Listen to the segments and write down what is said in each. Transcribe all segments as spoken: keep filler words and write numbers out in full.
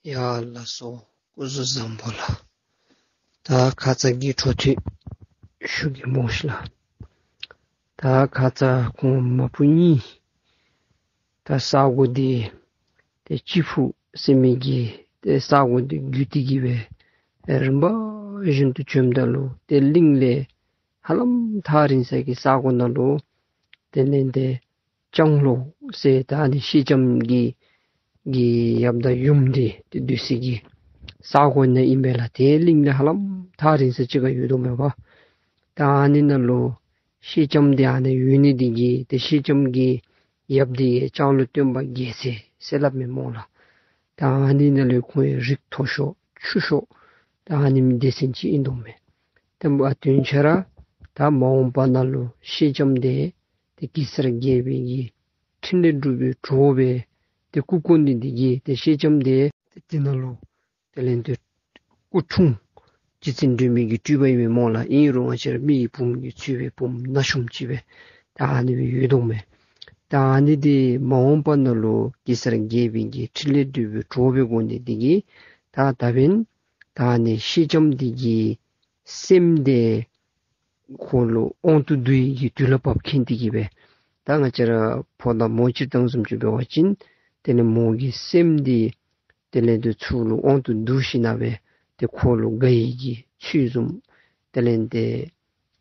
ཡ་ལགས་སོ། སྐུ་གཟུགས་བཟང་པོ་ལགས། ད་ཁ་ཙ་གི་འཕྲོ་མཐུད་ཞུ་གི་འོང་ཤིག་ལགས། ད་ཁ་ཙ་ཁོང་མ་བུ་གཉིས་ད་ས་གོ་འདི་དེ་ཅི་ཕུ་ཟེར་མི་གི་དེ་ས་གོ་འདི་བརྒྱུད་དེ་གི་བས་རིམ་པ་བཞིན་དུ་བྱོནམ་ད་ལུ་དེ་གླིང་ལས་ཧ་ལམ་ཐག་རིང་ས་གི་ས་གོ་ནང་ལུ་དེ་ལས་དེ་ལྕང་ལོ་ཟེར་ད་ནི་ཤེལ་ལྕམ་གྱི་གི་ཡབ་དང་ཡུམ་འདི་དེ་འདུས་སའི་གི་ས་གོ་ནི་ཨིན་པས་ལགས། དེ་གླིང་ལས་ཧ་ལམ་ཐག་རིང་ས་ཅིག་ཁར་ཡོད་དོ་མས་པ། ད་ཨ་ནི་ནང་ལུ་ཤེལ་ལྕམ་དེ་ཨ་ནི་ཡོད་ནི་དེ་གིས་དེ་ཤེལ་ལྕམ་གྱི་ཡབ་དེ་ལྕང་ལོ་སྟོན་པ་རྒྱལ་མཚན་ཟེར་སླབ་མས་སྨོ་ལགས། ད་ཨ་ནི་ནང་ལུ་ཁོང་ཡང་རིགས་མཐོ་ཤོས་ཆུང་ཤོས་ད་ཨ་ནི་མི་སྡེ་ཚན་ཅིག་ཨིན་དོ་མས། ད་མ་དོན་ཆེ་ར་ད་མ་འོངས་པ་ནང་ལུ་ཤེལ་ལྕམ་དེ་དེ་གེ་སར་རྒྱལ་པོའི་གི་འཕྲིན་ལས་སྒྲུབ་པའི་གྲོགས་པོ་དེ་སྐུ་འཁོར་ནི་དེ་གིས་དེ་ཤེལ་ལྕམ་དེ་དེ་དེ་ནང་ལུ་དེ་ལས་དེ་སྐུ་འཁྲུངས་རྗེ་བཙུན་སྒྲོལ་མའི་གི་སྤྲུལ་པ་ཨིན་མས་སྨོ་ལགས། ཨིན་རུང་ང་བཅས་ར་མི་ཡི་བུམོ་གིས་གཙོས་པའི་བུམོ་ན་གཞོན་ཅིག་སྦེ་ད་ཨ་ནི་སྦེ་ཡོད་དོ་མས། ད་ཨ་ནི་དེ་མ་འོངས་པ་ནང་ལུ་གེ་སར་རྒྱལ་པོའི་གི་འཕྲིན་ལས་སྒྲུབ་པའི་གྲོགས་པོའི་སྒོ་ནས་དེ་གིས་ད་ད་བན་ད་ཨ་ནི་ཤེལ་ལྕམ་དེ་གི་སེམས་དེ་ཁོ་ལུ་དབང་དུ་བསྡུ་ཡི་གི་དུས་ལ་བབ་མཁན་དེ་གིས་སྦེ་ད་ང་བཅས་ར་ཕོ་དང་མོ་སྤྱིར་བཏང་བཟུམ་ཅིག་འབད་བ་ཅིན་དེ་ལས་མོ་གི་སེམས་དེ་དེ་ལས་དེ་ཚུ་ལུ་དབང་དུ་བསྡུ་ཞིནམ་ལས་དེ་ཁོ་ལུ་དགའ་ཡི་གི་ཚུལ་བཟུམ་དེ་ལས་དེ་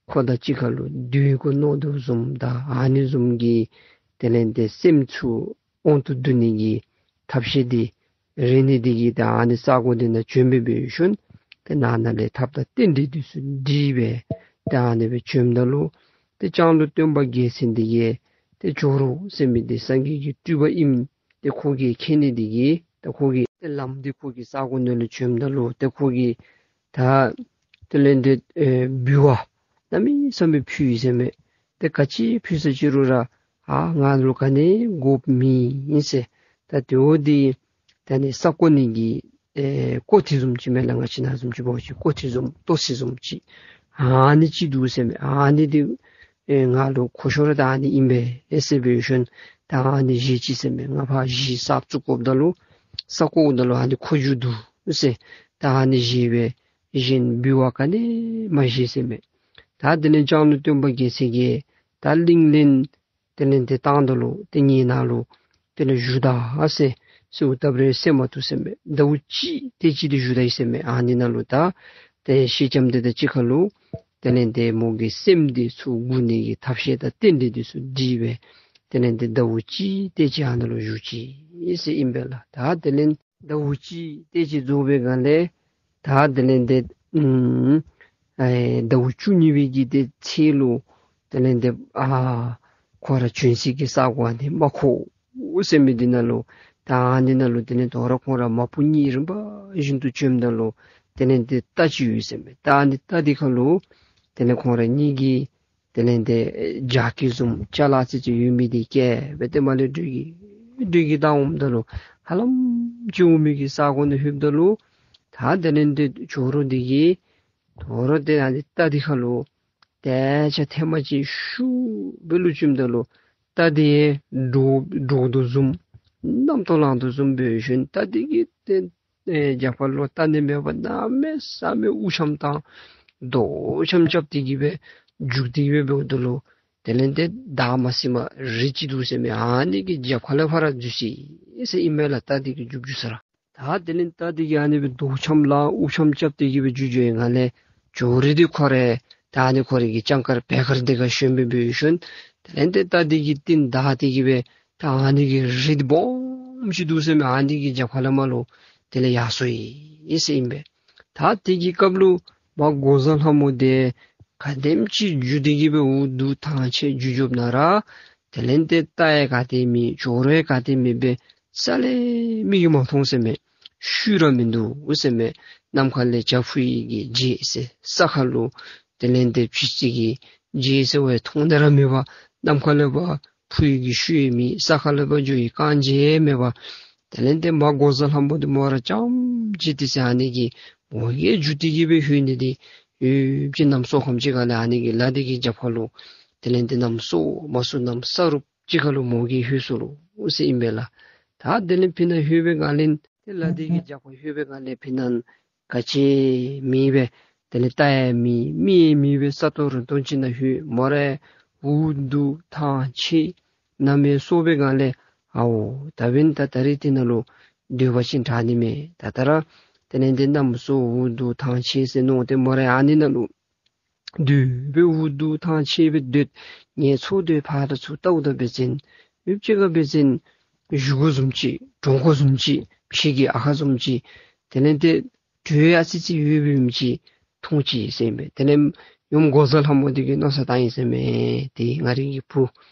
ཁོ་དང་གཅིག་ཁར་ལུ་སྡོད་དགོ་མནོ་དོ་བཟུམ་ད་ཨ་ནི་བཟུམ་གྱི་དེ་ལས་དེ་སེམས་ཚུ་དབང་དུ་བསྡུ་ནི་གི་ཐབས་ཤེས་དེ་རེ་ནི་དེ་གིས་ད་ཨ་ནི་ས་གོ་དེ་ནང་བྱོན་སྦེ་འབད་ཞིནམ་དེ་ནང་ན་ལས་ཐབས་དང་རྟེན་འབྲེལ་དེ་ཚུ་འགྲིག་སྦེ་ད་ཨ་ནི་སྦེ་བྱོནམ་ད་ལུ་དེ་ལྕང་ལོ་སྟོན་པ་རྒྱལ་མཚན་དེ་གིས་དེ་ཇོ་རུ་ཟེར་མི་དེ་སངས་རྒྱས་ཀྱི་སྤྲུལ་པ་ཨིནམ་དེ་ཁོ་གིས་མཁྱེན་ནི་དེ་གིས་ད་ཁོ་གིས་དེ་ལམ་འདི་ཁོ་གི་ས་གོ་ནང་ལུ་བྱོནམ་ད་ལུ་དེ་ཁོ་གིས་ད་དེ་ལས་དེ་ཨེ་འབུལ་བ་གནམ་མེད་ས་མེད་ཕུལ་ཡི་ཟེར་མས། དེ་ག་ཅི་ཕུལ་ས་ཅི་རུང་ར་ཨ་ང་ལུ་ག་ནི་དགོཔ་མེད་ཟེར། ད་དེ་འོ་དེ་ད་ནི་ས་གོ་ནི་གི་ཨེ་ཀོ་ཐི་བཟུམ་ཅིག་མས་ལགས། ང་བཅས་ནང་བཟུམ་ཅིག་འབད་བ་ཅིན་ཀོ་ཐི་བཟུམ་ལྟོ་སི་བཟུམ་ཅིག་ཨ་ནི་ཅིག་འདུག་ཟེར་མས། ཨ་ནི་དེ་ཨེ་ང་ལུ་མཁོ་ཤོས་ར་ད་ཨ་ནི་ཨིན་པས་ཨེ་ཟེར་འབད་ཞིནམ་ད་ཨ་ནི་བཞེས་ཅི་ཟེར་མས། ང་ཕར་གཞིས་གསར་བཙུགས་དགོཔ་ད་ལུ་ས་གོ་ད་ལུ་ཨ་ནི་མཁོ་རྒྱུ་འདུག་ཟེར། ད་ཨ་ནི་བཞེས་པའི་གཞན་འབུལ་བ་ག་ནི་མ་བཞེས་ཟེར་མས། ད་དེ་ལས་ལྕང་ལོ་སྟོན་པ་རྒྱལ་མཚན་གྱིས་ད་གླིང་ལས་དེ་ལས་དེ་བཏང་ད་ལུ་དེ་ངེའི་ནང་ལུ་དེ་ལས་བཞུགས་ད་ཟེར། གསོལཝ་བཏབ་རུང་གསོལ་མ་བཏུབ་ཟེར་མས། ཟླཝ་གཅིག་དེ་ཅིག་དེ་བཞུགས་ད་ཡི་ཟེར་མས། ཨ་ནི་ནང་ལུ་ད་དེ་ཤེལ་ལྕམ་དེ་དང་གཅིག་ཁར་ལུ་དེ་ལས་དེ་མོ་གི་སེམས་དེ་ཚུ་བསྒུག་ནི་གི་ཐབས་ཤེས་དང་རྟེན་འབྲེལ་དེ་ཚུ་འགྲིག་སྦེ་དེ་ལས་དེ་ཟླཝ་གཅིག་དེ་ཅིག་ཨ་ནཱ་ལུ་བཞུགས་ཅི་ཟེར་ཨིན་པས་ལགས། ད་དེ་ལས་ཟླཝ་གཅིག་དེ་ཅིག་རྫོགས་པའི་སྒང་ལས་ད་དེ་ལས་དེ་ཨུམ་ཨེ་ཟླཝ་བཅུ་གཉིས་པའི་གི་དེ་ཚེས་ལུ་དེ་ལས་དེ་ཨ་ཁོ་ར་བྱོན་སའི་གི་ས་གོ་ཨ་ནི་རྨ་ཁོག་ཟེར་མི་དེ་ནང་ལུ་ད་ཨ་ནི་ནང་ལུ་དེ་ལས་དོ་རུང་ཁོང་ར་མ་བུ་གཉིས་རིམ་པ་བཞིན་དུ་བྱོནམ་ད་ལུ་དེ་ལས་དེ་རྟ་ཅིག་ཡོད་ཟེར་མས། ད་ཨ་ནི་རྟ་དེ་ཁར་ལུ་དེ་ལས་ཁོང་ར་གཉིས་ཀྱིས་དེ་ལས་དེ་ལྗགས་ཀྱི་བཟུམ་ཅ་ལག་ཙི་ཅིག་ཡོད་མི་དེ་བཀལ་སྦེ་དེ་མ་ལས་འགྲུལ་གྱི་འགྲུལ་གྱི་བཏང་འོངམ་ད་ལུ་ཧ་ལམ་ཅིག་འོང་མི་གི་ས་གོ་ནང་ལྷོདཔ་ད་ལུ་ད་དེ་ལས་དེ་ཇོ་རུ་དེ་གིས་དོ་རུང་དེ་ཨ་ནི་རྟ་དེ་ཁར་ལུ་དེ་ཆ་ཐེངས་མ་ཅིག་ཤུགས་སྦེ་ལུ་བཙུགསཔ་ད་ལུ་རྟ་དེ་འདྲོག་འདྲོག་དོ་བཟུམ་རྣམ་རྟོག་ལངས་དོ་བཟུམ་འབད་ཞིནམ་རྟ་དེ་གིས་དེ་ཨེ་རྒྱབ་ཁ་ལུ་རྟ་ནི་མེད་པར་གནམ་མེད་ས་མེད་དབུགས་འཆམ་བཏང་རྡོ་འཆམ་རྐྱབ་སྟེ་གི་སྦེ་རྒྱུག་སྟེ་གི་སྦེ་འབདཝ་ད་ལུ་དེ་ལས་དེ་བདག་མ་སྲིད་མ་རི་ཅིག་འདུག་ཟེར་མས། ཨ་ནི་གི་རྒྱབ་ཁ་ལས་ཕར་ར་འཛུལ་ཅི་ཟེར་ཨིན་མས་ལགས། རྟ་དེ་གི་རྒྱུག་རྒྱུག་ས་ར། ད་དེ་ལས་རྟ་དེ་གིས་ཨ་ནི་སྦེ་རྡོ་འཆམ་ལ་དབུགས་འཆམ་རྐྱབ་སྟེ་གི་སྦེ་རྒྱུག་རྒྱུག་པའི་སྒང་ལས་ཇོ་རུ་དེ་ཁོ་རའི་ད་ཨ་ནི་ཁོ་རའི་གི་སྤྱང་ཀར་བེ་དཀར་དེ་ཁར་ཞོན་སྦེ་འབད་ཞིནམ་དེ་ལས་དེ་རྟ་དེ་གི་རྟིང་བདའ་སྟེ་གི་སྦེ་ད་ཨ་ནི་གི་རི་དེ་སྦོམ་ཅིག་འདུག་ཟེར་མས། ཨ་ནི་གི་རྒྱབ་ཁ་ལས་མར་ལུ་དེ་ལས་ཡར་སོང་ཡི་ཟེར་ཨིན་པས། ད་དེ་གི་སྐབས་ལུ་མར་འགོག་བཟའ་ལྷ་མོ་དེ་ག་དེམ་ཅིག་རྒྱུག་སྟེ་གི་སྦེ་འོ་འདུག་ཐང་ཆད་རྒྱུག་རྒྱུགཔ་ན་ར་དེ་ལས་དེ་རྟ་ཡང་ག་ཏེ་མེད། ཇོ་རུ་ཡང་ག་ཏེ་མེད་པས། ས་ལས་མིག་གིས་མ་མཐོང་ཟེར་མས། ཤུལ་ར་མིན་འདུག་ཟེར་མས། ནམ་མཁའ་ལས་བྱ་འཕུར་ཡི་གི་རྗེས་ཟེར་ས་ཁ་ལུ་དེ་ལས་དེ་བྱི་ཅིག་གི་རྗེས་ཟེར་བའི་མཐོང་ནི་ར་མེད་པ། ནམ་མཁའ་ལས་ཕར་འཕུར་ཡི་གི་ཤུལ་ཡང་མེད། ས་ཁ་ལས་ཕར་འགྱོ་ཡི་རྐང་རྗེས་ཡང་མེད་པ། དེ་ལས་དེ་མར་འགོག་བཟའ་ལྷ་མོ་དེ་མོ་ར་རྐྱངམ་གཅིག་དེ་ཟེར་ཨ་ནི་གི་མོ་གིས་རྒྱུག་སྟེ་གི་སྦེ་ལྷོད་ནི་དེ་ཡུདཔ་ཅིག་གནམ་སྲོ་ཁམ་ཅིག་ཁ་ལས་ཨ་ནི་གི་ལ་དེ་གི་རྒྱབ་ཁ་ལུ་དེ་ལས་དེ་གནམ་སྲོ་མ་སྲོ་གནམ་ས་རུབ་ཅིག་ཁ་ལུ་མོ་གིས་ལྷོད་སོ་ལོ་ཟེར་ཨིན་པས་ལགས། ད་དེ་ལས་ཕི་ན་ལྷོད་པའི་སྒང་ལས་ དེ་ལ་དེ་གི་རྒྱགས་པ་ལྷོད་པའི་སྒང་ལས་ཕི་ནང་ག་ཅི་མེད་པས། དེ་ལས་ལྟ་ཡས་མེད། མི་ཡས་མེད་པའི་ས་སྟོང་རི་སྟོང་ཅིག་ན་ལྷོད། མོ་ར་འུ་སྡུག་ཐང་ཆད་གནམ་མེད་ས་མེད་པའི་སྒང་ལས། ཨའོ་ད་བན་ད་ད་རེས་དེ་ནང་ལུ་སྡོད་པ་ཅིན་དྲག་ནི་མས། ད་ད་ར་དེ་ལས་དེ་གནམ་སྲོ་འུ་སྡུག་ཐང་ཆད་ཟེར་མནོ་སྟེ་མོ་ར་ཨ་ནི་ནང་ལུ་སྡོད་པའི་འུ་སྡུག་ཐང་ཆད་པའི་སྡོད། ངལ་འཚོ་སྡོད་ཕར་ལ་ཚུར་ལྟཝ་ད་འབད་བ་ཅིན་ཡུདཔ་ཅིག་ཁར་འབད་བ་ཅིན་གཞུ་གུ་བཟུམ་ཅིག་གྲོང་ཁོག་བཟུམ་ཅིག་ཕྱི་གི་ཨ་ཁ་བཟུམ་ཅིག་དེ་ལས་དེ་དྲོད་ཨ་ཙི་ཙི་ཡོད་པའི་བཟུམ་ཅིག་མཐོང་ཅི་ཟེར་ཨིན་པས། དེ་ལས་ཡུམ་འགོག་བཟའ་ལྷ་མོ་དེ་གིས་མནོ་བསམ་བཏང་ཡི་ཟེར་མས། དེ་ང་རའི་གི་བུ་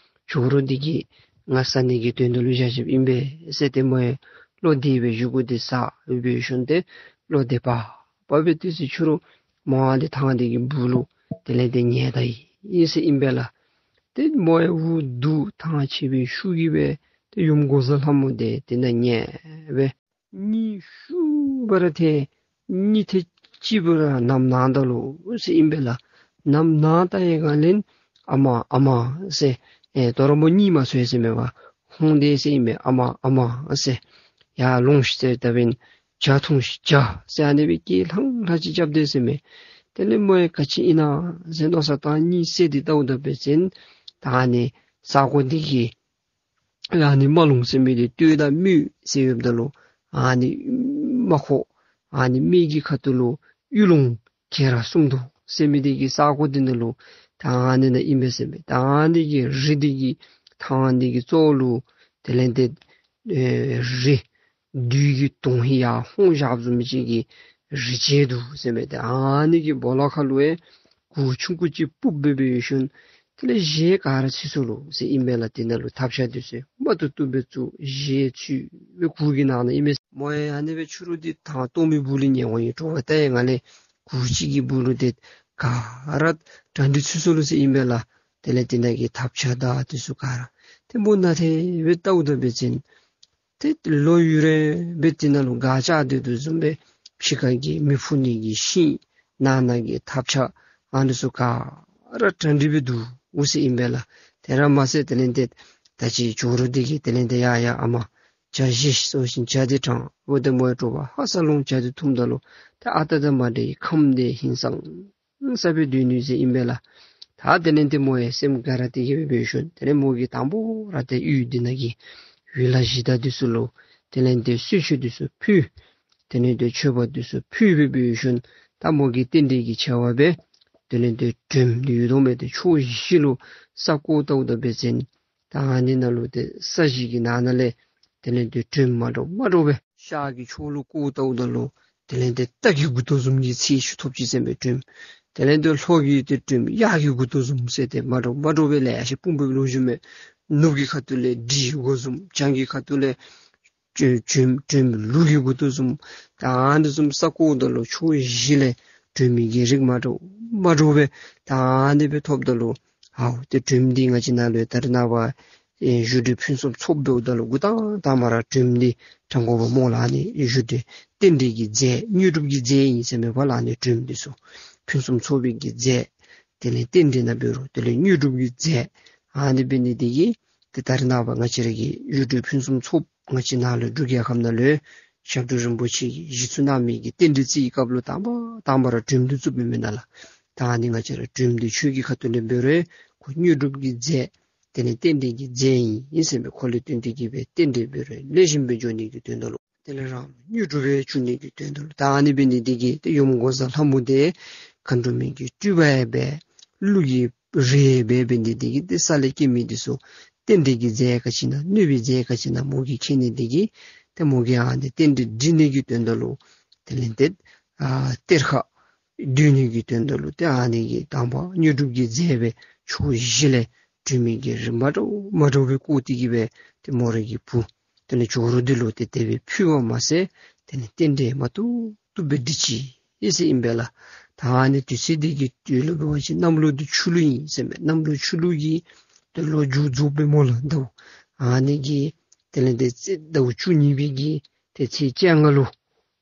ཇོ་རུ་འདི་གིས་ང་ཟ་ནི་གི་དོན་དུ་ལུ་བཞག་བཞགཔ་ཨིན་པས་ཟེར་ཏེ་མོ་ཡང་བློ་བདེ་བའི་གཞུ་གུ་དེ་ཟ་འོས་པའི་ཤུལ་ཏེ་བློ་བདེ་བག་ཕེབས་པའི་དུས་སུ་ཕྱི་རུ་མོ་ཨ་དེ་ཐང་དེ་གི་སྦུག་ལུ་དེ་ལས་དེ་ཉལ་ད་ཡི་ཟེར་ཨིན་པས་ལགས། དེ་མོ་ཡང་འུ་སྡུག་ཐང་ཆད་པའི་ཤུགས་ཀྱིས་སྦེ་དེ་ཡུམ་འགོག་བཟའ་ལྷ་མོ་དེ་དེ་ནང་ཉལ་སྦེ་གཉིད་ཤུགས་པ་ར་ཐལ། གཉིད་ཐལ་ཅི་བ་ར་ནམ་ནངས་ད་ལོ་ཟེར་ཨིན་པས་ལགས། ནམ་ནངས་ད་ཡི་ག་ལན་ཨ་མ་ཨ་མ་ཟེར། ཨེ་དོ་རུང་མོ་གཉིད་མ་སད་ཟེར་མས་པ། ཧོང་དེ་ཟེར་ཨིན་པས། ཨ་མ་ཨ་མ་ཟེར། ཡར་ལོངས་ཤིག་ཟེར་ད་བན་ཇ་འཐུང་ཤིག་ཇ་ཟེར་ཨ་ནི་སྦེ་སྐད་ལྷང་ལྷང་ཅིག་རྐྱབ་དེས་ཟེར་མས། དེ་ལས་མོ་ཡང་ག་ཅི་ཨིན་ན་ཟེར་མནོ་བསམ་བཏང་གཉིད་སད་དེ་ལྟཝ་ད་འབད་བ་ཅིན་ད་ཨ་ནི་ས་གོ་འདི་གི་ཨ་ནི་རྨ་ལུང་ཟེར་མི་དེ་སྟོད་དང་སྨད་ཟེར་ཡོདཔ་ད་ལུ་ཨ་ནི་རྨ་ཁོག་ཨ་ནི་སྨད་ཀྱི་ཁ་ཐུག་ལུ་གཡུ་ལུང་གེ་ར་སུམ་མདོ་ཟེར་མི་དེ་གི་ས་གོ་དེ་ནང་ལུ་ད་ཨ་ནི་ནང་ཨིན་པས་ཟེར་མས། ད་ཨ་ནི་གི་རི་དེ་གི་ཐང་དེ་གི་ཙོག་ལུ་དེ་ལས་དེ་ཨེ་རི་བདུད་ཀྱི་དོང་ཧི་ཡར་ཧོང་བཞག་བཟུམ་ཅིག་གི་རི་ཅིག་འདུག་ཟེར་མས། ཏེ་ཨ་ནི་གི་སྦོ་ལོགས་ཁ་ལུ་ཡང་གུར་ཆུང་ཀུ་ཅིག་སྤུབས་སྦེ་འབད་བའི་ཤུལ་དེ་ལས་གཞས་ག་ར་ཚུད་སོ་ལོ་ཟེར་ཨིན་པས་ལགས། དེ་ནང་ལུ་ཐབ་ཆག་དེ་ཚུ་མ་ཏོག་ཏོ་སྦེ་བཙུགས། གཞས་ཚུད་སྦེ་གུར་གྱི་ནང་ན་ཨིན་པས། མོ་ཡང་ཨ་ནི་སྦེ་ཕྱི་རུ་དེ་ཐང་སྟོང་མའི་སྦུག་ལུ་ཉལ་འོང་ཡི། དྲོ་པ་ཏེ་ཡང་ང་ལས་གུར་ཅིག་གི་སྦུག་ལུ་དེ་ག་ར་གྲ་སྒྲིག་ཚུད་སོ་ལོ་ཟེར་ཨིན་པས་ལགས། དེ་ལས་དེ་ནང་གི་ཐབ་ཆག་དང་དེ་ཚུ་ག་ར་དེ་མོ་ན་ཐེ་སྦེ་ལྟཝ་ད་འབད་བ་ཅིན་ཏེ་ལོ་ཡུན་རིང་སྦེ་དེ་ནང་ལུ་སྒར་བཅགས་སྡོད་དོ་བཟུམ་སྦེ་ཕྱི་ཁ་གི་མེ་ཕུ་ནི་གི་ཤིང་ནང་ན་གི་ཐབ་ཆག་ཨ་ནི་ཚུ་ག་ར་གྲ་སྒྲིག་སྦེ་འདུག་ཟེར་ཨིན་པས་ལགས། དེ་ར་མ་ཚད་དེ་ལས་དེ་ད་ཅི་ཇོ་རུ་དེ་གིས་དེ་ལས་དེ་ཡ་ཡ་ཨ་མ་ཇ་བཞེས་ཤིག་ཟེར་བ་ཅིན་ཇ་དེ་དྲངས། འོ་དེ་མོ་ཡང་དྲོ་པ་ཧ་སག་ལོང་ཇ་དེ་འཐུངམ་ད་ལུ་ད་ཨ་རྟག་དང་མ་འདྲ་བའི་ཁམས་དེ་ཧིང་སངས་ས་སྦེ་སྡོད་ནུག་ཟེར་ཨིན་པས་ལགས། ད་དེ་ལས་དེ་མོ་ཡང་སེམས་དགའ་ར་དེ་གིས་སྦེ་འབད་ཤུལ་དེ་ལས་མོ་གིས་དང་པོ་ར་དེ་གཡུས་འདི་ནང་གི་ཡུལ་ལྷ་གཞི་བདག་འདི་ཚུ་ལུ་དེ་ལས་དེ་གསོལ་མཆོད་འདི་ཚུ་ཕུལ། དེ་ལས་དེ་མཆོད་པ་འདི་ཚུ་ཕུལ་སྦེ་འབད་ཤུལ་ད་མོ་གིས་རྟེན་འབྲེལ་གྱི་ཆེ་བ་སྦེ་དེ་ལས་དེ་སྒྲོམ་འདི་ཡོད་དོ་མས། དེ་ཕྱོགས་བཞི་ལུ་ས་བརྐོ་བལྟཝ་ད་འབད་བ་ཅིན་ད་ཨ་ནི་ནང་ལུ་དེ་ས་གཞི་གི་ནང་ན་ལས་དེ་ལས་དེ་སྒྲོམ་མ་འདྲཝ་མ་འདྲཝ་སྦེ་ཤར་གྱི་ཕྱོགས་ལུ་བརྐོ་བལྟཝ་ད་ལུ་དེ་ལས་དེ་རྟ་གི་མགུ་ཏོ་བཟུམ་གྱི་ཚད་ཅིག་ཐོབ་ཅི་ཟེར་མས་སྒྲོམ། དེ་ལས་དེ་ལྷོ་གི་དེ་སྒྲོམ་གཡག་གི་མགུ་ཏོ་བཟུམ་ཟེར་དེ་མ་འདྲཝ་མ་འདྲཝ་སྦེ་ལེ་ཤ་སྤུངས་པའི་ལོ་རྒྱུས་མས། ནུབ་ཀྱི་ཁ་ཐུག་ལས་འབྲིའི་མགོ་བཟུམ། བྱང་གི་ཁ་ཐུག་ལས་སྒྲོམ་སྒྲོམ་ལུག་གི་མགུ་ཏོ་བཟུམ། ད་ཨ་ནི་བཟུམ་ས་བརྐོཝ་ད་ལུ་ཕྱོགས་བཞི་ལས་སྒྲོམ་གྱི་རིགས་མ་འདྲཝ་མ་འདྲཝ་སྦེ་ད་ཨ་ནི་སྦེ་ཐོབ་ད་ལུ་ཨའོ་དེ་སྒྲོམ་འདི་ང་བཅས་ནཱ་ལུ་ད་རེས་ནངས་པ་ཨེ་བཞུགས་ཁྲི་ཕུན་སུམ་ཚོགས་འབདཝ་ད་ལུ་འགོ་དང་དང་པ་ར་སྒྲོམ་འདི་དྲང་དགོ་པས་སྨོ་ལགས། ཨ་ནི་བཞུགས་ཁྲི་རྟེན་འབྲེལ་གྱི་རྫས་དངོས་གྲུབ་ཀྱི་རྫས་ཨིན་ཟེར་མས་པ་ལགས། ཨ་ནི་སྒྲོམ་འདི་ཚུ་ཕུན་སུམ་ཚོགས་པའི་གི་རྫས། དེ་ལས་རྟེན་འབྲེལ་ནང་འབད་རུང་དེ་ལས་དངོས་གྲུབ་ཀྱི་རྫས། ཨ་ནི་འབད་ནི་དེ་གིས་དེ་ད་རེས་ནངས་པ་ང་བཅས་ར་གི་བཞུགས་ཁྲི་ཕུན་སུམ་ཚོགས་ང་བཅས་ནཱ་ལུ་འབྲུག་རྒྱལ་ཁབ་ནང་ལུ་ཞབས་དྲུང་རིན་པོ་ཆེ་གིས་གཞི་བཙུགས་གནང་མི་གི་རྟེན་འབྲེལ་རྩིས་ཀྱི་སྐབས་ལུ་དང་པ་དང་པ་ར་སྒྲོམ་འདི་བཙུགསཔ་མེན་ན་ལགས། ད་ཨ་ནི་ང་བཅས་ར་སྒྲོམ་འདི་ཆོས་ཀྱི་ཁ་ཐུག་ལས་འབད་རུང་ཁོ་དངོས་གྲུབ་ཀྱི་རྫས། དེ་ལས་རྟེན་འབྲེལ་གྱི་རྫས་ཨིན་ཟེར་མས། ཁོ་ལུ་བསྟུན་ཏེ་གིས་སྦེ་རྟེན་འབྲེལ་འབད་རུང་ལེགས་ཤོམ་སྦེ་འགྱོ་ནི་གི་དོན་དག་ལུ། དེ་ལས་རང་དངོས་གྲུབ་སྦེ་འབྱུང་ནི་གི་དོན་དག་ལུ། ད་ཨ་ནི་འབད་ནི་དེ་གིས་དེ་ཡུམ་འགོག་བཟའ་ལྷ་མོ་དེ་མཁའ་འགྲོ་མའི་གི་སྤྲུལ་པ་ཡང་འབད། ཀླུ་གི་རིགས་ཡང་འབད། འབད་ནི་དེ་གིས་དེ་ས་ལས་སྐྱེ་མི་དེ་ཚུ་རྟེན་འབྲེལ་གྱི་རྫས་ག་ཅི་ཨིན་ན་གནོད་པའི་རྫས་ག་ཅི་ཨིན་ན་མོ་གིས་མཁྱེན་ནི་དེ་གིས་དེ་མོ་གིས་ཨ་ནི་རྟེན་འབྲེལ་འགྲིག་ནི་གི་དོན་དག་ལུ་དེ་ལས་དེ་ཨ་གཏེར་ཁ་བསྡུ་ནི་གི་དོན་དག་ལུ་དེ་ཨ་ནི་གི་དང་པ་དངོས་གྲུབ་ཀྱི་རྫས་སྦེ་ཕྱོགས་བཞི་ལས་སྒྲོན་མེ་གི་རི་མ་འདྲཝ་མ་འདྲཝ་སྦེ་བརྐོ་སྟེ་གིས་སྦེ་དེ་མོ་རའི་གི་བུ་དེ་ལས་ཇོ་རུ་འདི་ལུ་དེ་དེ་སྦེ་ཕུལ་བ་མ་ཟད་དེ་ལས་རྟེན་འབྲེལ་མ་བཏུབ་བཏུབ་སྦེ་འགྲིག་ཅི་ཨིན་ཟེར་ཨིན་པས་ལགས། ད་ཨ་ནི་དུས་ཚོད་འདི་གི་དུས་ལུ་འབད་བ་ཅིན་གནམ་ལོ་འདི་ཆུ་ལུག་ཨིན་ཟེར་མས། གནམ་ལོ་ཆུ་ལུག་གི་དེ་ལོ་མཇུག་རྫོགས་པའི་མོ་ལ་ཟླཝ་ཨ་ནི་གི་དེ་ལས་དེ་ཟླཝ་བཅུ་གཉིས་པའི་གི་དེ་ཚེས་བཅོ་ལྔ་ལུ་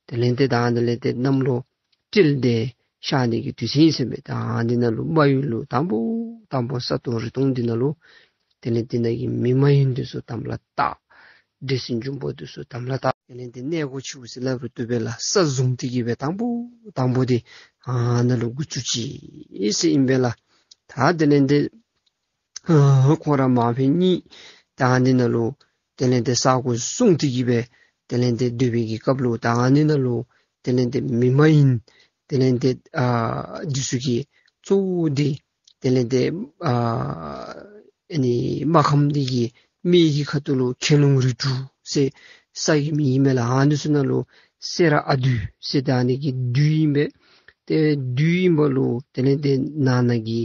དེ་ལས་དེ་ད་ཨ་ནི་ལས་དེ་གནམ་ལོ་སྤྲེལ་དེ་ཤར་ནི་གི་དུས་ཚོད་ཨིན་ཟེར་མས། ད་ཨ་འདི་ནང་ལུ་རྨ་ཡུལ་ལུ་དང་པོ་དང་པོ་ས་སྟོང་རི་སྟོང་འདི་ནང་ལུ་དེ་ལས་དེ་ནང་གི་མི་མ་ཡིན་དེ་ཚུ་དམ་ལ་བཏགས། འདྲེ་སྲིན་འབྱུང་པོ་དེ་ཚོ་དམ་ལ་བཏགས། དེ་ལས་དེ་གནས་སྒོ་ཕྱེ་བོ་ཟེར་ལབ་རུ་བཏུབ་པས་ལ། ས་བཟུང་སྟེ་གི་བས་དང་པོ་དང་པོ་དེ་ཨ་ནཱ་ལུ་འགོ་བཙུགས་ཅི་ཟེར་ཨིན་པས་ལ། ད་དེ་ལས་དེ་ཨ་ཁོང་ར་མ་ཕེ་གཉིས་ད་ཨ་ནི་ནང་ལུ་དེ་ལས་དེ་ས་སྒོ་བཟུང་སྟེ་གི་བས་དེ་ལས་དེ་སྡོད་པའི་གི་སྐབས་ལུ་ད་ཨ་ནི་ནང་ལུ་དེ་ལས་དེ་མི་མ་ཡིན་དེ་ལས་དེ་ཨ་འདི་ཚུ་གི་གཙོ་བོ་དེ་དེ་ལས་དེ་ཨ་ཨ་ནི་སྨར་ཁམས་འདི་གི་སྨད་ཀྱི་ཁ་ཐུག་ལུ་ཁྱེད་ལུང་རི་གྲུ་ཟེར་ས་གི་མིང་ཨིན་མས་ལ། ཨ་ནི་ཚུ་ནང་ལུ་སེ་ར་ཨ་བདུད་ཟེར་ད་ཨ་ནི་གི་བདུད་ཨིན་པས། དེ་བདུད་ཨིན་པ་ལུ་དེ་ལས་དེ་ནང་ན་གི་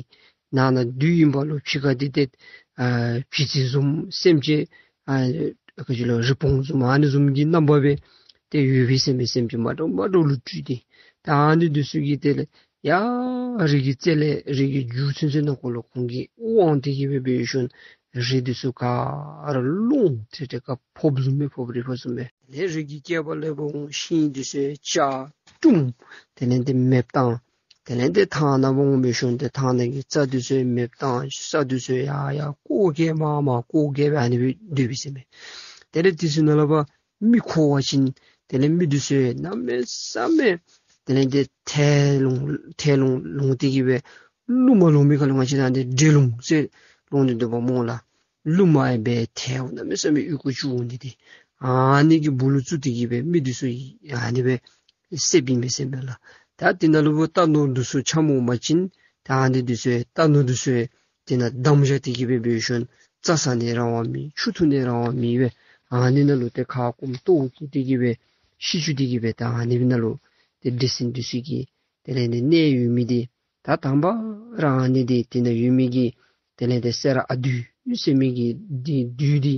ནང་ན་བདུད་ཨིན་པ་ལུ་ཕྱི་ཁ་འདི་དེ་ཨ་བྱི་ཙི་བཟུམ་སེམས་ཅན་ཨ་ག་ཅི་ལོ་རི་བོང་བཟུམ་ཨ་ནི་བཟུམ་གྱི་རྣམ་པ་སྦེ་དེ་ཡོད་པའི་སེམས་པའི་སེམས་ཅན་མ་འདྲཝ་མ་འདྲཝ་ལུ་སྤྲུལ་ཏེ་ད་ཨ་ནི་འདི་ཚུ་གི་དེ་ལས་ཡ་རི་གི་རྩེ་ལས་རི་གི་རྒྱུད་ཚུན་ཚོད་ནང་འཁོད་ལུ་ཁོང་གིས་དབང་སྟེ་གི་སྦེ་འབད་ཞིནམ་རི་འདི་ཚུ་ག་ར་རླུང་ཁྲིག་ཁྲི་ཀ་ཕོབ་བཟུམ་སྦེ་ཕོབ་རི་ཕོབ་བཟུམ་སྦེ། དེ་ལས་རི་གི་སྐེད་པ་ལས་འབད་འོང་ཤིང་འདི་ཚུ་ཡང་བཅག་བཀྲུམ། དེ་ལས་དེ་མེདཔ་བཏང་། དེ་ལས་དེ་ཐང་ནང་འབད་འོང་འབད་ཞིནམ་དེ་ཐང་ནང་གི་རྩྭ་འདི་ཚུ་ཡང་མེདཔ་བཏང་། ས་འདི་ཚུ་ཡང་ཡར་ཡར་ཀོ་བཀལ་མར་མར་ཀོ་བཀལ་སྦེ་ཨ་ནི་སྦེ་སྡོད་པས་ཟེར་མས། དེ་ལས་དེ་ཚུ་ནང་ལུ་ཕར་མི་འཁོར་བ་ཅིན་དེ་ལས་མི་འདི་ཚུ་ཡང་གནམ་མེད་ས་མེད་དེ་ལས་དེ་ཐལ་ལོང་ཐལ་ལོང་ལོང་སྟེ་གི་སྦེ་རླུང་མ་ལོང་མི་ཁ་ལུ་ང་བཅས་ར་འདི་འདྲེ་ལོང་ཟེར་ལོང་སྟེ་འདུག་པ་སྨོ་ལགས། རླུང་མ་ཡང་སྦེ་ཐལཝ་གནམ་མེད་ས་མེད་ཡུ་གུ་བཅུག་འོང་སྟེ་དེ་ཨ་ནི་གི་སྦུག་ལུ་བཙུགས་ཏེ་གི་སྦེ་མི་འདི་ཚུ་ཡང་ཨ་ནི་སྦེ་བསདཔ་ཨིན་མས་ཟེར་མས་ལགས། ད་དེ་ནང་ལུ་ཕར་རྟ་ནོར་འདི་ཚུ་འཁྱམས་འོང་པ་ཅིན་ད་ཨ་ནི་འདི་ཚུ་ཡང་རྟ་ནོར་འདི་ཚུ་ཡང་དེ་ནང་བསྡམས་བཞག་སྟེ་གི་སྦེ་འབད་ཞིནམ་རྩྭ་ཟ་ནི་རང་དབང་མེད། ཆུ་འཐུང་ནི་རང་དབང་མེད་པས། ཨ་ནི་ནང་ལུ་དེ་ཁ་སྐོམ་ལྟོཝ་བཀྱེས་ཏེ་གི་སྦེ་ཤི་བཅུག་སྟེ་གི་སྦེ་ད་ཨ་ནི་སྦེ་ནང་ལུ་དེ་འདྲེ་སྲིན་འདི་ཚུ་གི་དེ་ལས་དེ་གནས་ཡོད་མི་དེ་ད་དང་པ་ར་ཨ་ནི་དེ་དེ་ནང་ཡོད་མི་གི་དེ་ལས་དེ་སེ་ར་ཨ་བདུད་ཟེར་མི་གི་དེ་བདུད་དེ་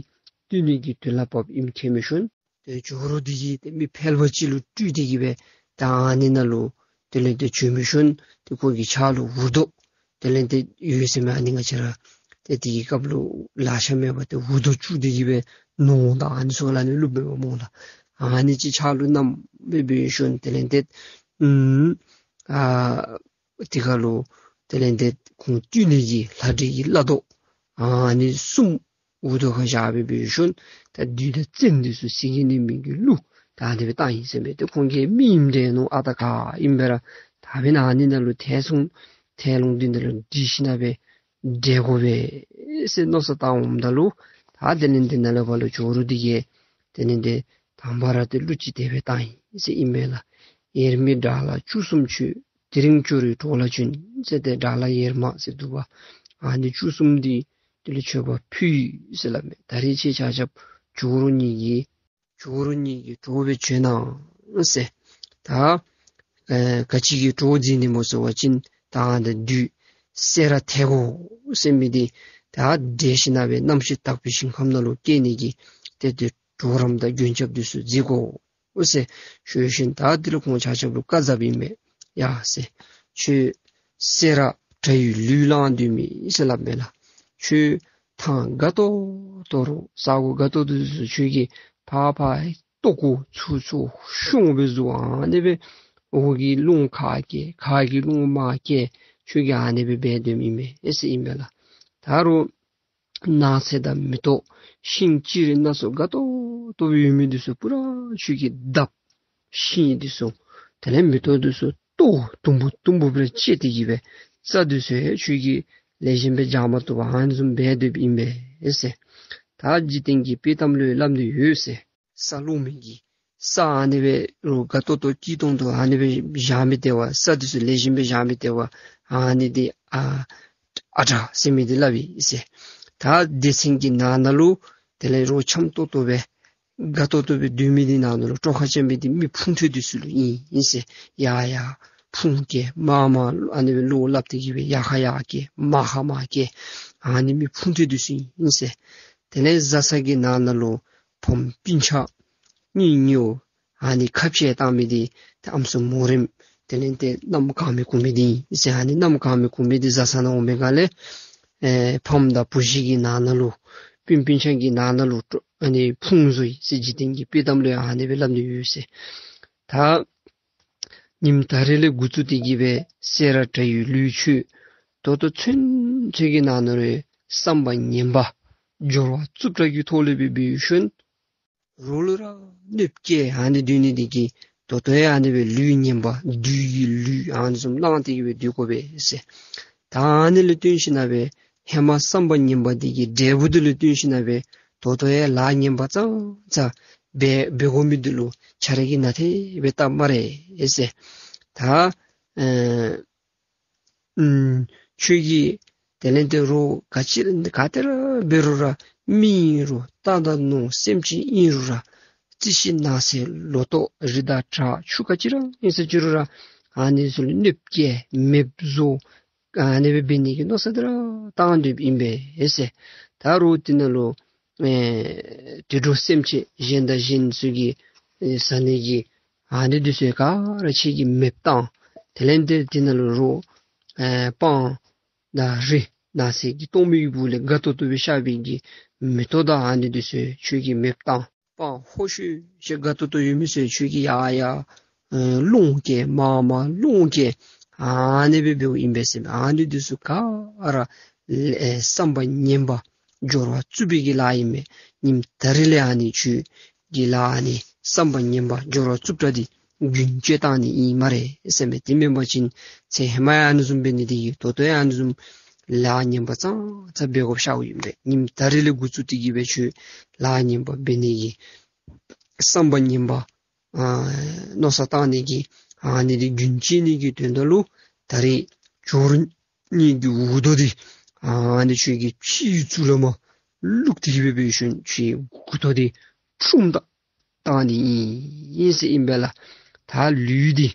བཏུལ་ནི་གི་དུས་ལ་བབ་ཨིནམ་མཁྱེན་འབད་ཞིནམ་དེ་ཇོ་རུ་འདི་གིས་དེ་མི་ཕལ་པ་ཅིག་ལུ་སྤྲུལ་ཏེ་གི་སྦེ་ད་ཨ་ནི་ནང་ལུ་དེ་ལས་དེ་བྱོན་འབད་ཞིནམ་དེ་ཁོ་གི་ཕྱག་ལུ་འུར་རྡོ་དེ་ལས་དེ་ཡོད་ཟེར་མས། ཨ་ནི་ང་བཅས་ར་དེ་དེ་གི་སྐབས་ལུ་ལག་ཆ་མེད་པ་དེ་འུར་རྡོ་བཅུག་སྟེ་གི་སྦེ་ནོར་དང་ཨ་ནི་ཚུ་ག་ལ་ནི་བླུགས་པས་པ་སྨོ་ལགས། ཨ་ནི་ཅིག་ཕྱག་ལུ་བསྣམས་སྦེ་འབད་ཞིནམ་དེ་ལས་དེ་ཨུམ་ཨ་དེ་ཁ་ལུ་དེ་ལས་དེ་ཁོང་བཏུལ་ནི་གི་ལྷ་འདྲེ་གི་བླ་རྡོ་ཨ་ནི་གསུམ་འུར་རྡོ་ཁར་བཞག་སྦེ་འབད་ཞིནམ་ད་བདུད་དང་བཙན་འདི་ཚུ་ཟིལ་གྱིས་གནོན་མི་གི་གླུ་ད་དེ་སྦེ་བཏང་ཡི་ཟེར་མས། དེ་ཁོང་གིས་མི་ཨིནམ་འདྲས་མནོ། ཨ་རྟག་ག་ཨིན་པས་ར། ད་འབདན་ཨ་ནི་ནང་ལུ་ཐལ་སོང་ཐལ་ལོང་འདི་ནང་ལུ་འདི་ཞིནམ་སྦེ་འདྲེན་དགོ་པས་ཟེར་མནོ་བསམ་བཏང་འོངམ་ད་ལུ་ད་དེ་ལས་དེ་ནང་ལས་ཕར་ལུ་ཇོ་རུ་འདི་གིས་དེ་ལས་དེ་དང་པ་ར་དེ་གླུ་ཅིག་དེ་སྦེ་བཏང་ཡི་ཟེར་ཨིན་མས་ལགས། ཡེར་མའི་དགྲ་ལྷ་བཅུ་གསུམ་མཆོད། དེ་རིང་ཅོ་རིའི་གྲོགས་ལ་བྱོན་ཟེར་ཏེ་དགྲ་ལྷ་ཡེར་མ་ཟེར་འདུག་པ། ཨ་ནི་བཅུ་གསུམ་འདི་དེ་ལུ་མཆོད་པ་ཕུལ་ཡི་ཟེར་སླབ་མས། ད་རེས་ཁྱེད་ཆ་ཁྱབ་ཇོ་རུ་གཉིས་ཀྱི་ཇོ་རུ་གཉིས་ཀྱི་གྲོགས་སྦེ་བྱོན་གནང་ཟེར། ད་ཨེ་ག་ཅི་གི་གྲོགས་མཛད་ནི་སྨོ་ཟེར་བ་ཅིན་ད་ཨ་ནི་བདུད་སེ་ར་ཐལ་གོ་ཟེར་མི་འདི་ད་འདྲེ་ཞིནམ་སྦེ་རྣམ་ཤེས་དག་པའི་ཞིང་ཁམས་ནང་ལུ་སྐྱེ་ནི་གི་དེ་དེ་གྲོགས་རམ་དང་མགོན་སྐྱབས་འདི་ཚུ་མཛད་དགོ་ཟེར་ཞུ་ཞིནམ་ད་དེ་ལུ་ཁོང་ཆ་ཁྱབ་ལུ་བཀའ་སྩལཝ་ཨིན་མས། ཡ་ཟེར། ཁྱོད་སེ་ར་དགྲ་ཡི་ལུས་བླངས་སྡོད་མི་ཟེར་སླབ་མས་ལགས། ཁྱོད་ཐང་དགའ་ཏོག་ཏོ་རུ་ས་སྒོ་དགའ་ཏོག་ཏོ་འདི་ཚུ་ཁྱོད་ཀྱིས་ཕར་ཕར་ལྟོ་གོ་ཚུར་ཚུར་ཤོང་སྦེ་བཟོ། ཨ་ནི་སྦེ་འོག་གི་རླུང་ཁ་སྐྱེལ་ཁ་གི་རླུང་མར་སྐྱེལ་ཁྱོད་ཀྱིས་ཨ་ནི་སྦེ་འབད་སྡོདཔ་ཨིན་མས་ཟེར་ཨིན་མས་ལགས། ད་རུང་ནགས་ཚལ་དང་མེ་ཏོག་ཤིང་ལྕི་རིགས་སྣ་ཚོགས་དགའ་ཏོག་ཏོ་སྦེ་ཡོད་མི་འདི་ཚུ་པུ་ར་ཁྱོད་ཀྱིས་བརྡབ། ཤིང་འདི་ཚུ་དེ་ལས་མེ་ཏོག་འདི་ཚུ་གཏོར་དུམ་བུ་དུམ་བུ་སྦེ་བཅད་དེ་གི་སྦེ་རྩྭ་འདི་ཚུ་ཡང་ཁྱོད་ཀྱིས་ལེགས་ཤོམ་སྦེ་སྦྱང་མ་བཏུབ་པར་ཨ་ནི་བཟུམ་སྦེ་སྡོདཔ་ཨིན་པས་ཟེར། ད་འཇིག་རྟེན་གྱི་དཔེ་གཏམ་ལུ་སླབ་ནི་ཡོད་ཟེར། ས་སློང་མི་གིས་ས་ཨ་ནི་སྦེ་རུ་དགའ་ཏོག་ཏོ་སྐྱིད་ཏོང་ཏོ་ཨ་ནི་སྦེ་བཞག་མི་སྟེར་བ། ས་འདི་ཚུ་ལེགས་ཤོམ་སྦེ་བཞག་མི་སྟེར་བ། ཨ་ནི་འདི་ཨ་ཨ་དྲག་ཟེར་མི་འདི་སླབ་ཨིན་ཟེར། ད་སྡེ་ཚན་གྱི་ནང་ན་ལུ་དེ་ལས་རོགས་འཆམ་ཏོག་ཏོ་སྦེ་དགའ་ཏོག་ཏོ་སྦེ་སྡོད་མི་འདི་ནང་ན་ལུ་དཀྲོག་ཁ་རྐྱབ་མི་འདི་མི་ཕུང་ཁྲོལ་འདི་ཚུ་ལུ་ཨིན་ཨིན་ཟེར། ཡར་ཡར་ཕུང་སྐྱེལ་མར་མར་ཨ་ནི་སྦེ་བློ་སླབ་སྟེ་གི་སྦེ་ཡར་ཁ་ཡར་སྐྱེལ་མར་ཁ་མར་སྐྱེལ་ཨ་ནི་མི་ཕུང་ཁྲོལ་འདི་ཚུ་ཨིན་ཟེར། དེ་ལས་བཟའ་ཚང་གི་ནང་ན་ལུ་ཕམ་སྤུན་ཆ་གཉེན་ཉེཝ་ཨ་ནི་ཁ་འཕྱལ་བཏང་མི་འདི་ཏེ་ཨམ་སྲུ་མོ་རེངམ་དེ་ལས་ཏེ་གནམ་གང་མི་གུང་མི་འདི་ཨིན་ཟེར། ཨ་ནི་གནམ་གང་མི་གུང་མི་འདི་བཟའ་ཚང་ནང་འོང་པའི་སྒང་ལས་ཨེ་ཕམ་དང་བུ་གཞི་གི་ནང་ན་ལུ་སྤུན་སྤུན་ཆ་གི་ནང་ན་ལུ་ཨ་ནི་ཕུང་བཟོ་ཡི་ཟེར་འཇིག་རྟེན་གྱི་དཔེ་གཏམ་ལུ་ཨ་ནི་སྦེ་སླབ་ནི་ཡོད་ཟེར། ད་ཉིནམ་ད་རེས་ལས་འགོ་བཙུགས་ཏེ་གི་སྦེ་སེ་ར་དགྲ་ཡི་ལུས་མཆོད་ད་ལྟོ་ཚུན་ཚོད་ཀྱི་ནང་ན་ལུ་བསམ་པ་ངན་པ་སྦྱོར་བ་རྩུབ་དྲགས་ཀྱི་ཐོག་ལས་སྦེ་འབད་ཞིནམ་ རོ་ལུ་ར་གནོད་སྐྱེལ་ཨ་ནི་སྡོད་ནི་དེ་གིས་ད་ལྟོ་ཡ་ཨ་ནི་བའི་ལུས་ངན་པ་བདུད་ཀྱི་ལུས་ཨ་ནི་བཟུམ་བླངས་ཏེ་གི་བའི་སྡོད་དགོ་པས་ཟེར། ད་ཨ་ནི་ལ་བསྟུན་ཞིན་ན་བའི་ཧེ་མ་བསམ་པ་ངན་པ་དེ་གི་འབྲས་བུ་དེ་ལ་བསྟུན་ཞིན་ན་བའི་ད་ལྟོ་ཡ་ལཱ་ངན་པ་ཙང་ཙང་འབད་འབད་དགོ་མི་དེ་ལུ་ཆ་རེ་གིས་ན་ཐེ་བའི་སྟབས་མ་རེད་ཟེར། ད་ཨ་ཨུམ། ཁྱོད་ཀྱིས་དེ་ལས་དེ་རུ་ག་ཅི་ག་དེ་ར་འབད་རུང་ར་མི་ཨིན་རུང་རྟ་དང་ནོར་སེམས་ཅན་ཨིན་རུང་ར་རྩི་ཤིང་ནགས་ཚལ་ལོ་ཏོག་རི་དྭགས་བྲག་ཆུ་ག་ཅི་ར་ཨིན་ཟེར་ཅི་རུང་ར་ཨ་ནི་ཚུ་ལུ་གནོད་སྐྱེལ་མེདཔ་བཟོ་ཨ་ནི་སྦེ་འབད་ནི་གི་མནོ་བསམ་དེ་ར་བཏང་སྡོདཔ་ཨིན་པས་ཟེར། ད་རུང་དེ་ནང་ལུ་ཨེ་དུད་འགྲོ་སེམས་ཅན་གཞན་དང་གཞན་ཚུ་གིས་ཨེ་ཟ་ནི་གི་ཨ་ནི་དེ་ཚུ་ག་ར་ཁྱོད་ཀྱིས་མེདཔ་བཏང་། དེ་ལས་དེ་དེ་ནང་ལུ་རོ་ཨེ་སྤང་དང་རི་ནགས་ཚལ་གྱི་སྟོང་མི་གི་སྦུག་ལས་དགའ་ཏོག་ཏོ་སྦེ་ཤར་བའི་གི་མེ་ཏོག་དང་ཨ་ནི་དེ་ཚུ་ཁྱོད་ཀྱིས་མེདཔ་བཏང་། སྤང་ཧོ་ཤོད་ཤོད་དགའ་ཏོག་ཏོ་ཡོད་མི་ཚུ་ཁྱོད་ཀྱིས་ཡར་ཡར་ཨེ་སློང་བསྐྱལ་མར་མར་སློང་བསྐྱལ་ཨ་ནི་སྦེ་འབདཝ་ཨིན་པས་ཟེར། ཨ་ནི་དེ་ཚུ་ག་ར་ཨེ་བསམ་པ་ངན་པ་སྦྱོར་བ་རྩུབ་པའི་གི་ལཱ་ཨིན་མས། ཉིནམ་ད་རིས་ལས་ཨ་ནི་ཁྱོད་ཀྱི་ལཱ་ཨ་ནི་བསམ་པ་ངན་པ་སྦྱོར་བ་རྩུབ་དྲགས་འདི་རྒྱུན་བཅད་བཏང་ནི་ཨིན་སྨ་རེ་ཟེར་མས། དེ་མེན་པ་ཅིན་ཚེ་ཧེ་མ་ཡང་ཨ་ནི་བཟུམ་འབད་ནི་དེ་གིས་ད་ལྟོ་ཡང་ཨ་ནི་བཟུམ་ལཱ་ངན་པ་ཙང་ཙང་འབད་དགོཔ་ཤརཝ་ཨིན་པས། ཉིནམ་ད་རིས་ལས་འགོ་བཙུགས་ཏེ་གི་སྦེ་ཁྱོད་ལཱ་ངན་པ་འབད་ནི་གི་བསམ་པ་ངན་པ་ཨ་མནོ་བསམ་བཏང་ནི་གི་ཨ་ནི་དེ་རྒྱུན་བཅད་ནི་གི་དོན་དག་ལུ་ད་རིས་ཇོ་རུ་གཉིས་ཀྱི་འུར་རྡོ་འདི་ཨ་ནི་ཁྱོད་ཀྱི་ཕྱིའི་གཙུག་ལས་མར་བླུགས་ཏེ་གི་སྦེ་འབད་ཞིནམ་ཁྱོད་འུར་རྡོ་འདི་ཁྲུམས་བཏང་བཏང་ནི་ཨིན་ཟེར་ཨིན་པས་ལགས། ད་ལུས་འདི་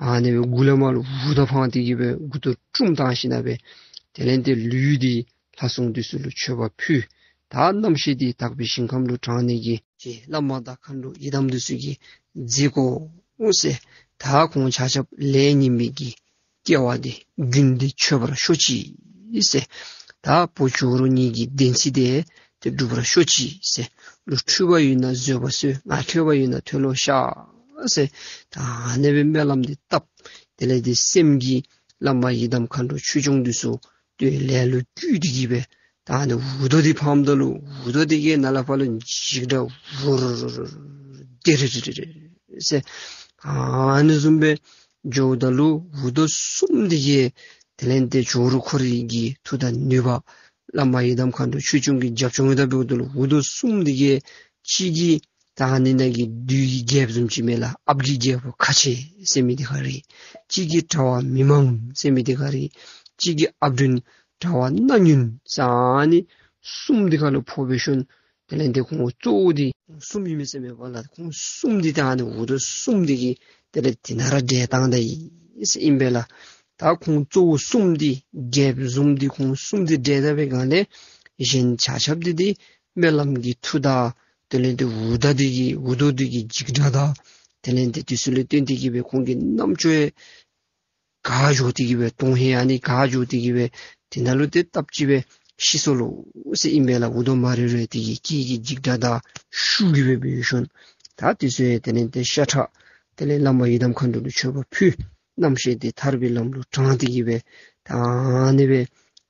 ཨ་ནི་སྦེ་མགུ་ལས་མར་འུར་རྡོ་འཕངས་ཏེ་གི་སྦེ་མགུ་ཏོ་ཁྲུམས་བཏང་ཞིནམ་ལས་སྦེ་དེ་ལས་དེ་ལུས་འདི་ལྷ་སྲུང་འདི་ཚུ་ལུ་མཆོད་པ་ཕུལ། ད་རྣམ་ཤེས་འདི་དག་པའི་ཞིང་ཁམས་ལུ་དྲངས་ནི་གི་ཅེས་བླ་མ་དང་མཁའ་འགྲོ་ཡི་དམ་འདི་ཚུ་གིས་མཛད་དགོ་ཟེར། ད་ཁོང་ཆ་ཁྱབ་ལས་ངན་པའི་གི་སྐྱེ་བ་འདི་རྒྱུན་འདི་ཆོད་པར་ཤོག་ཅིག་ཟེར། ད་བུ་ཇོ་རུ་གཉིས་ཀྱི་བདེན་ཚིག་དེ་དེ་འགྲུབ་པར་ཤོག་ཅིག་ཟེར། ལུས་འཁྲུལ་པ་ཡོད་ན་བཟོད་པ་གསོལ། ངག་འཁྱལ་བ་ཡོད་ན་མཐོལ་ལོ་བཤགས་ཟེར། ད་ཨ་ནི་སྦེ་སྨོན་ལམ་འདི་བཏབ། དེ་ལས་དེ་སེམས་ཀྱིས་བླ་མ་ཡི་དམ་མཁའ་འགྲོ་ཆོས་སྐྱོང་འདི་ཚུ་དེ་ལས་ལུ་བསྐུལ་ཏེ་གི་སྦེ་ད་ཨ་ནི་འུར་རྡོ་འདི་འཕངམ་ད་ལུ་འུར་རྡོ་འདི་གིས་ནཱ་ལས་ཕར་ལུ་འཇིགས་སྒྲ་འུར་རྡོ་རི་རི་རི་རི་ཟེར། ཨ་ནི་བཟུམ་སྦེ་འགྱོཝ་ད་ལུ་འུར་རྡོ་གསུམ་འདི་གིས་དེ་ལས་དེ་ཇོ་རུ་ཁོ་རའི་གི་མཐུ་དང་ནུས་པ་བླ་མ་ཡི་དམ་མཁའ་འགྲོ་ཆོས་སྐྱོང་གི་རྒྱབ་ལྗོངས་ཡོད་ད་འབདཝ་ད་ལུ་འུར་རྡོ་གསུམ་འདི་གིས་གཅིག་གིས་ད་ཨ་ནི་ནང་གི་བདུད་ཀྱི་རྒྱལཔོ་བཟུམ་ཅིག་མས་ལགས། ཨཔ་གི་རྒྱལ་པོ་ཁ་ཆེ་ཟེར་མི་འདི་ག་རེ། གཅིག་གིས་དྲ་བ་མི་མང་ཟེར་མི་འདི་ག་རེ། གཅིག་གིས་ཨཔ་སྒྲོན་དྲ་བ་སྣ་ཉུང་ཟེར་ཨ་ནི་གསུམ་འདི་ཁ་ལུ་ཕོག་པའི་ཤུལ་དེ་ལས་འདི་ཁོང་གཙོ་བོ་འདི་གསུམ་ཨིན་མས་ཟེར་མས་པ་ལགས། ཁོང་གསུམ་འདི་ད་ཨ་ནི་འུར་རྡོ་གསུམ་འདི་གིས་དེ་ལས་འདི་ནང་ར་བསྒྲལ་བཏང་ད་ཡི་ཟེར་ཨིན་པས་ལགས། ད་ཁོང་གཙོ་བོ་གསུམ་འདི་རྒྱལཔོ་བཟུམ་འདི་ཁོང་གསུམ་འདི་བསྒྲལ་ད་པའི་སྒང་ལས་གཞན་ཆ་ཁྱབ་འདི་འདི་སྨོན་ལམ་གྱི་མཐུ་དང་དེ་ལས་དེ་འུར་རྡོ་འདི་གི་འུར་རྡོ་འདི་གི་འཇིགས་སྒྲ་དང་དེ་ལས་དེ་དུས་སུ་ལས་བརྟེན་ཏེ་གི་སྦེ་ཁོང་གི་རྣམ་ཅོ་ག་འགྱོ་སྟེ་གི་སྦེ་དོན་ཧེ་ཨ་ནི་ག་འགྱོ་སྟེ་གི་སྦེ་དེ་ནང་ལུ་དེ་སྟབས་གཅིག་སྦེ་ཤི་སོ་ལོ་ཟེར་ཨིན་པས་ལགས། འུར་རྡོ་མ་རེ་རེ་དེ་གི་སྐད་ཀྱི་འཇིགས་སྒྲ་དང་ཤུགས་ཀྱིས་སྦེ་འབད་ཞིནམ་ད་དུས་སུ་དེ་ལས་དེ་ཤ་ཁྲག་དེ་ལས་བླ་མ་ཡི་དམ་མཁའ་འགྲོ་ལུ་མཆོད་པ་ཕུལ། རྣམ་ཤེས་དེ་ཐར་པའི་ལམ་ལུ་དྲངས་ཏེ་གི་སྦེ་ད་ཨ་ནི་སྦེ་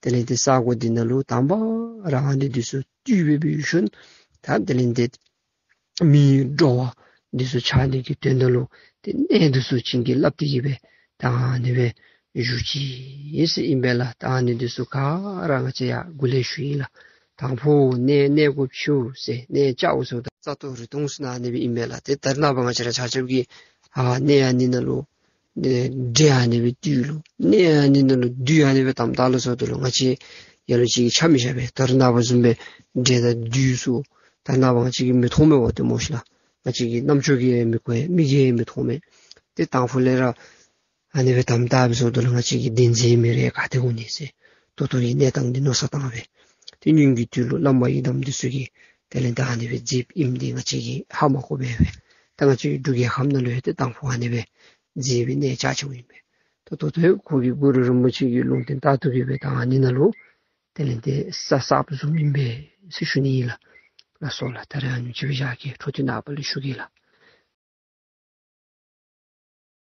དེ་ལས་དེ་ས་གོ་འདི་ནང་ལུ་དང་པ་ར་ཨ་ནི་དུས་སུ་བཏུལ་སྦེ་འབད་ཞིནམ་ད་དེ་ལས་དེ་མིའི་འགྲོ་བ་འདི་ཚུ་ཆགས་ནི་གི་དོན་དག་ལུ་དེ་གནས་འདི་ཚུ་བྱིན་གྱིས་བརླབས་ཏེ་གི་སྦེ་ད་ཨ་ནི་སྦེ་བཞུགས་ཅི་ཟེར་ཨིན་པས་ལགས། ད་ཨ་ནི་འདི་ཚུ་ག་ར་ང་བཅས་ཡར་འགོ་ལས་ཞུ་ཡི་ལགས། དང་པོ་གནས་གནས་སྒོ་ཕྱེཝ་ཟེར་གནས་བཅའཝ་ཟེརཝ་ད་རྩ་ཐོག་རི་དོང་ཟེར་ན་ཨ་ནི་སྦེ་ཨིན་པས་ལགས། དེ་ད་རེས་ནངས་པ་ང་བཅས་ར་ཆ་ཁྱབ་ཀྱིས་ཨ་གནས་ཨ་ནི་ནང་ལུ་འདྲེ་ཨ་ནི་སྦེ་བཏུལ་ལོ། གནས་ཨ་ནི་ནང་ལུ་བདུད་ཨ་ནི་སྦེ་དམ་བཏགས་ལོ་ཟེརཝ་ད་ལུ་ང་བཅས་ལ་ལུ་ཅིག་གིས་ཆ་མི་བཞག་པས། ད་རེས་ནངས་པ་བཟུམ་སྦེ་འདྲེ་དང་བདུད་ཚུ་ད་རེས་ནངས་པ་ང་བཅས་ཀྱིས་མི་མཐོང་མས་པ་ལྟད་མོ་ཅིག་ལགས། ང་བཅས་ཀྱི་རྣམ་ཅོ་གིས་ཡང་མི་གོ་ཡང་མིག་གིས་ཡང་མི་མཐོང་མས། དེ་དང་ཕུ་ལས་ར་ཨ་ནི་སྦེ་དམ་བཏགས་པའི་ཟེརཝ་ད་ལུ་ང་བཅས་ཀྱིས་བདེན་འཛིན་མི་རེ་ག་ཏེ་འོང་ནི་ཟེར་ད་ལྟོ་གི་གནས་སྟངས་འདི་མནོ་བསམ་བཏང་བས། དེ་སྔོན་གྱི་དུས་ལུ་བླ་མ་ཡི་དམ་འདི་ཚུ་གིས་དེ་ལས་ད་ཨ་ནི་སྦེ་མཛདཔ་ཨིནམ་འདི་ང་བཅས་ཀྱིས་ཧ་མ་གོ་བས་པས། ད་ང་བཅས་ཀྱི་འབྲུག་རྒྱལ་ཁབ་ནང་ལུ་ཡང་དེ་དང་ཕུ་ཨ་ནི་སྦེ་མཛད་པའི་གནས་ཆགས་ཆེཝ་ཨིན་པས། ད་ད་ལྟོ་ཁོ་གི་གུ་རུ་རིན་པོ་ཆེ་གི་ལུང་བསྟན་ལྟར་དུ་གི་སྦེ་ད་ཨ་ནི་ནང་ལུ་དེ་ལས་དེ་ས་གསརཔ་བཟུམ་ཨིན་པས་ཟེར་ཞུ་ནི་ཨིན་ལགས། ལགས་སོ་ལགས། ད་རེས་ཨ་ནི་ཅིག་སྦེ་བཞག་གེ། འཕྲོ་མཐུད་ནངས་པ་ལུ་ཞུ་གེ་ལགས།